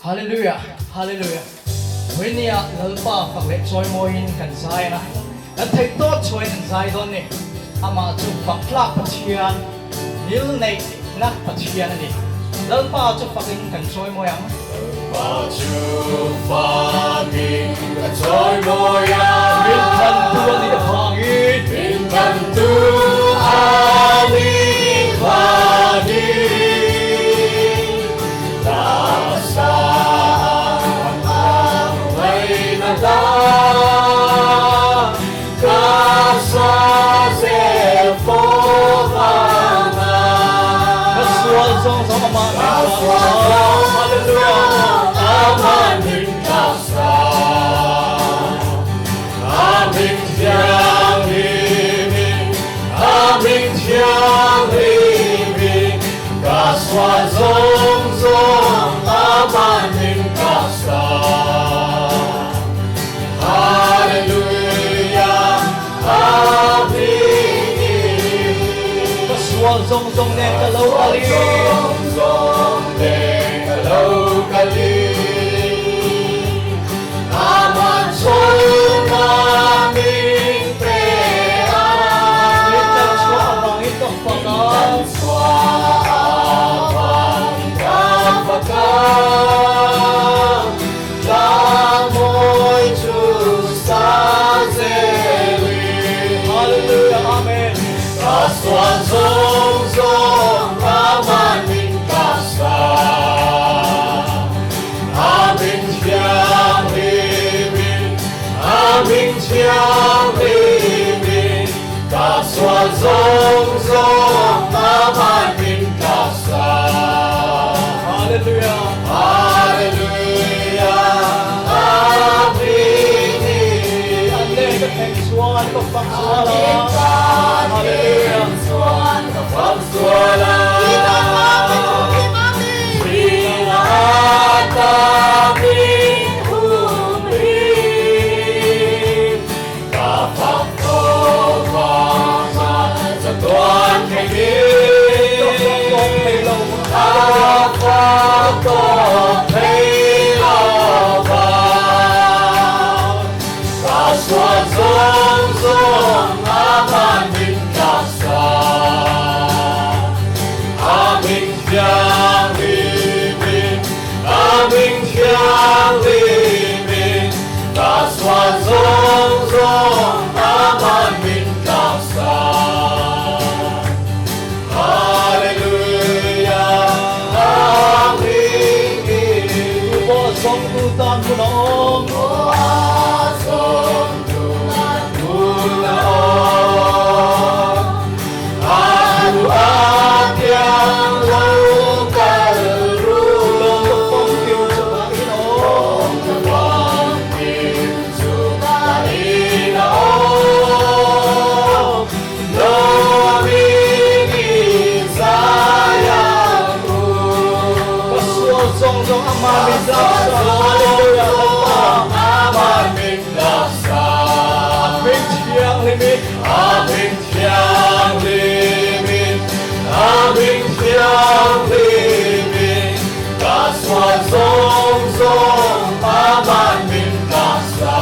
Hallelujah Hallelujah Vawinia Lalpa fak leh chawimawiin kan zai ang a, kan theih tawp chhuahin kan zai dawn ni. Amah chu fak tlak Pathian, nil neihna Pathian a ni. Lalpa chu fakin kan chawimawi ang. Lalpa chu fakin ka chawimawi ang. Min thantu a nih vangin. Min thantu a nih vangin. Ka sual zawng zawng amah min tlaksa. Hallelujah. Ka sual zawng zawng nen ka lo kal i. Min tlan chhuah avangin ka fak a. Hallelujah Amen. Hallelujah. An le ka thleng chuan ka fak zual a. Hallelujah. Ka fak tawp thei lo. Tu pawh zawngtu tan hun a awm. Lawm ka famkim chu ka in a awm. Ka sual zawng zawng amah min tlaksa. Hallelujah Lalpa. A hming thianghlimin. Ka sual zawng zawng amah min tlaksa.